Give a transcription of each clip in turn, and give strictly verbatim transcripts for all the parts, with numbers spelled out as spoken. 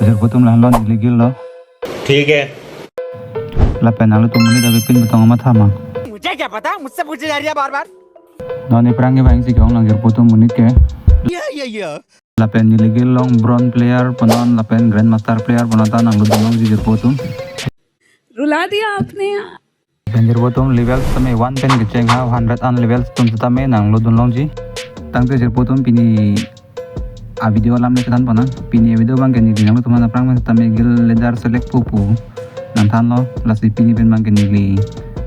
Jirpo atum, lahenlo neli guild lo. ठीक है। Lapen nanglitum monit avepin butong amatha ma. मुझे क्या पता, मुझसे पूछे जा रही है बार बार। Non aphrang ke bang si kong lang jirpo atum monit ke. Lapen neli guild along bronze player punon lapen grandmaster player punon ta nanglut dunlongji jirpo atum. रुला दिया आपने। Pen jirpo atum, level setame one pen kecheng ha hundred an level atum setame nanglut dunlongji. Tangte jirpo atum, pini a video alam le chethan ponang. Pini a video abang ke neli nangtum aphan aphrang pen setame guild leader select pu pu nangthanlo. Lasi pini pen abang ke neli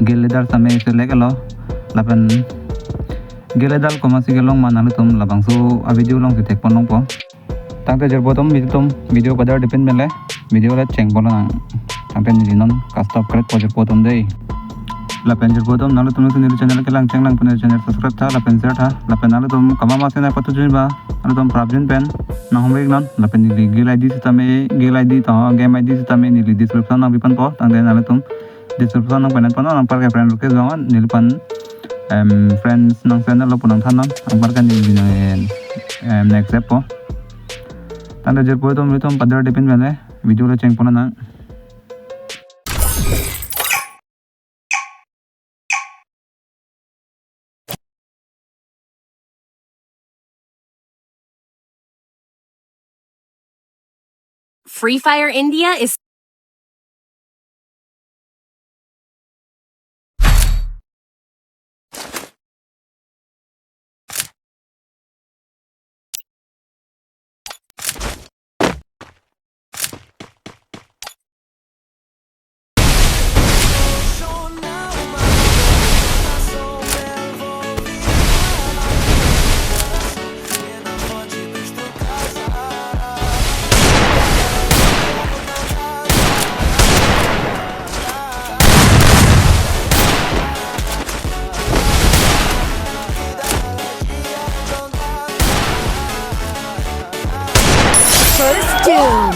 guild leader setame select lo. Lapen guild leader komatsi kelong ma nanglitum labangso a video along si thek ponlongpo. Tangte jirpo atum, video atum, video padar depend pen le video le cheng ponlonang. Tangte neli non custom create po jirpo atum dei. Lapen jirpo atum, nanglitum si neli channel kelang cheng lang pen channel subscribe tha lapen share tha. Lapen nanglitum kama ma channel patu jin ba, nanglitum prapjin pen nanghumrik non. Lapen neli guild I D setame, guild I D to game I D setame neli description nangpi ponpo. Tangte nanglitum description nangpen ponnon, anpar ke friend request jong neliphan, em, friends nang channel lo pu nangthannon, anpar ke neli nang, em, next step po. Tangte jirpo atum, nelitum padar depend pen le video le cheng ponlonang. Free Fire India is First doom.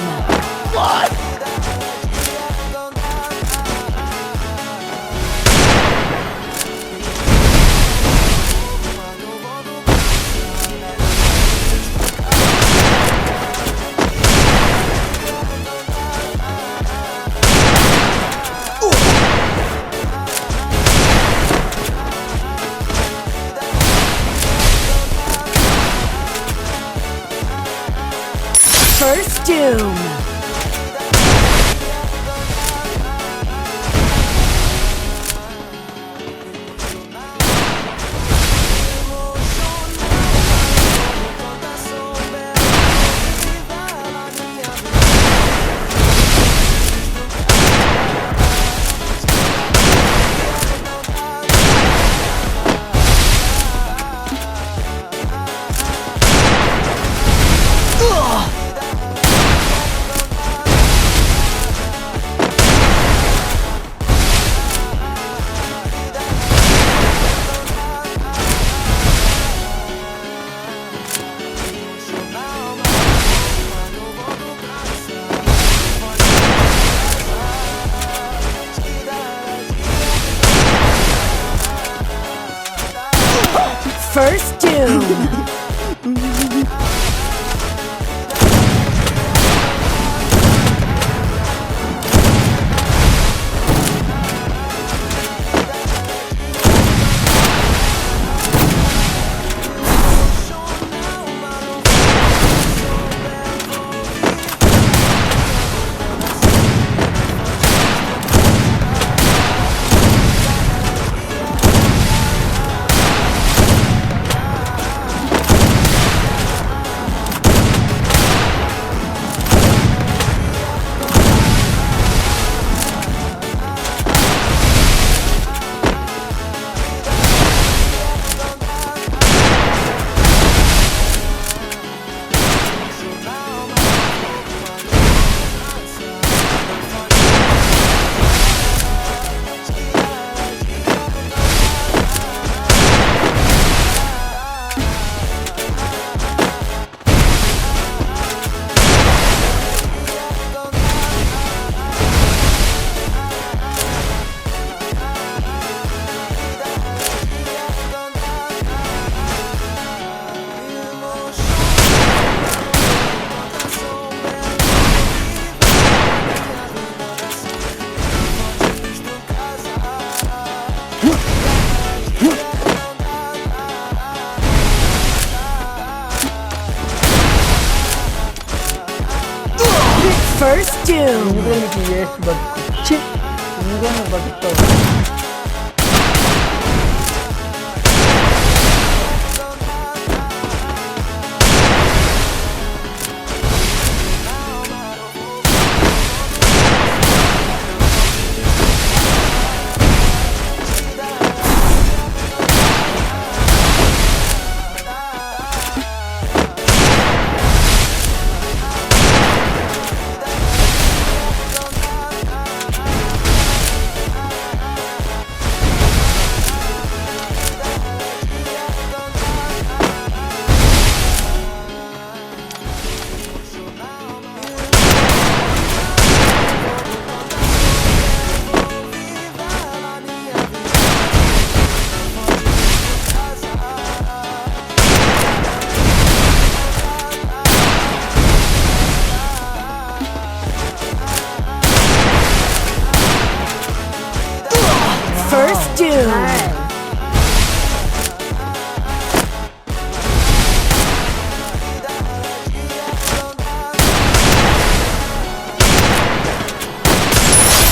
First doom. First doom. First doom. Ini kan B T S bag-, ini kan bagus tau. First doom.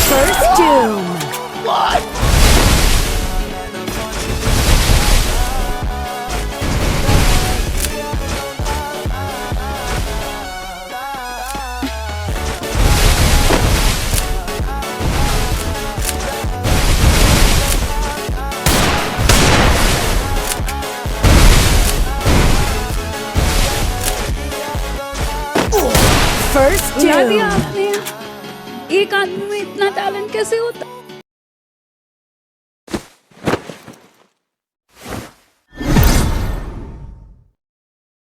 First doom. First doom. आपने, एक आदमी में इतना टैलेंट कैसे होता?